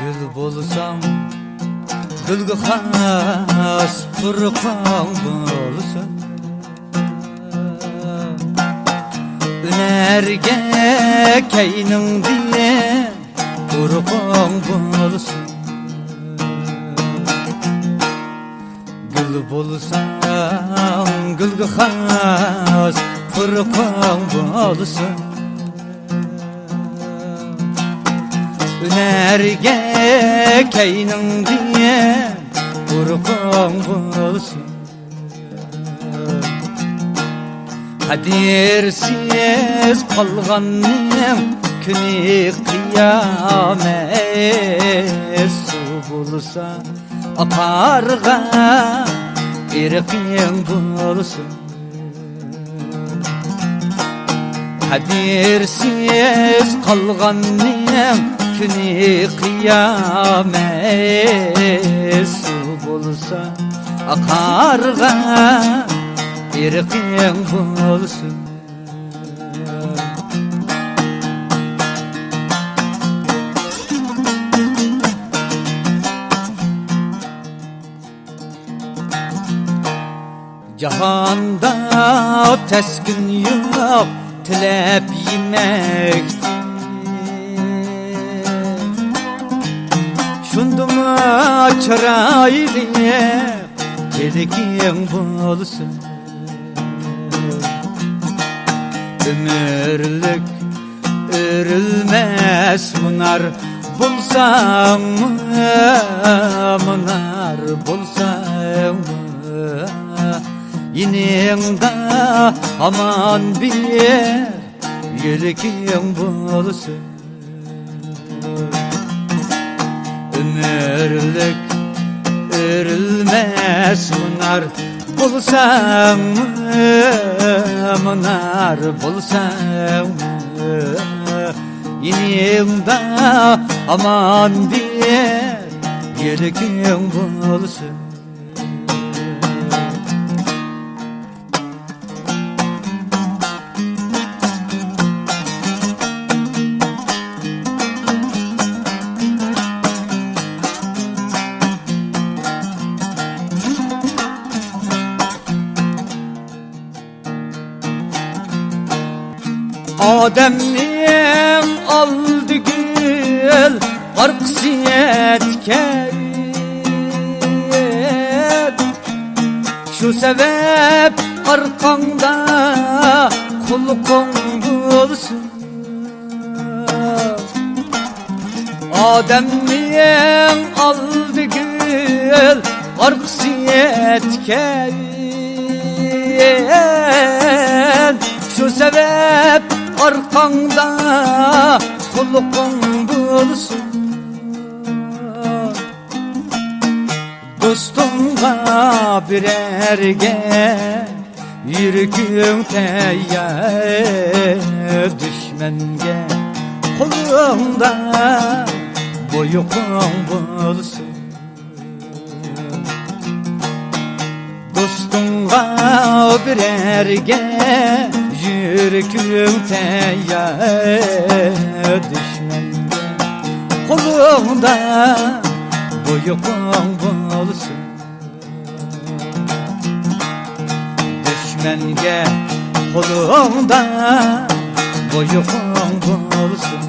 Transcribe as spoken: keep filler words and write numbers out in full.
گۈل بولساڭ، گۈلگە خاس پۇرىقىڭ بولسۇن. ئۈنەرگە كەينىڭدىن ئۇرۇقۇڭ بولسۇن. گۈل بولساڭ، گۈلگە خاس پۇرىقىڭ بولسۇن. ئۈنەرگە كەينىڭدىن ئۇرۇقۇڭ بولسۇن. قەدىرسىز قالغاننىڭ كۈنى قىيامەت. سۇ بولسا ئاقارغا ئېرىقىڭ بولسۇن. قەدىرسىز قالغاننىڭ كۈنى قىيامەت. سۇ بولسا ئاقارغا ئېرىقىڭ بولسۇن. جاھاندا تەسكىن يوق تىلەپ يېمەكتىن، شۇندىمۇ چىرايلىق تىلىكىڭ بولسۇن. ئۆمۈرلۈك ئۆرۈلمەس مۇنار بولساڭمۇ، مۇنار بولساڭمۇ، يېنىڭدا ھامان بىر يۈرىكىڭ بولسۇن. ئۆمۈرلۈك ئۆرۈلمەس مۇنار بولساڭمۇ، مۇنار بولساڭمۇ، يېنىڭدا ھامان بىر يۈرىكىڭ بولسۇن. ئادەمنىڭ ئالدى گۈل، ئارقىسى تىكەن. شۇ سەۋەب ئارقاڭدا قۇلىقىڭ بولسۇن. ئادەمنىڭ ئالدى گۈل، ئارقىسى تىكەن. شۇ سەۋەب ئارقاڭدا قۇلىقىڭ بولسۇن. دوستۇڭغا بېرەرگە يۈرىكىڭ تەييار، دۈشمەنگە قولۇڭدا بويۇقۇڭ بولسۇن. دوستۇڭغا بېرەرگە يۈرىكىڭ تەييار، دۈشمەنگە قولۇڭدا بويۇقۇڭ بولسۇن. دۈشمەنگە قولۇڭدا بويۇقۇڭ بولسۇن.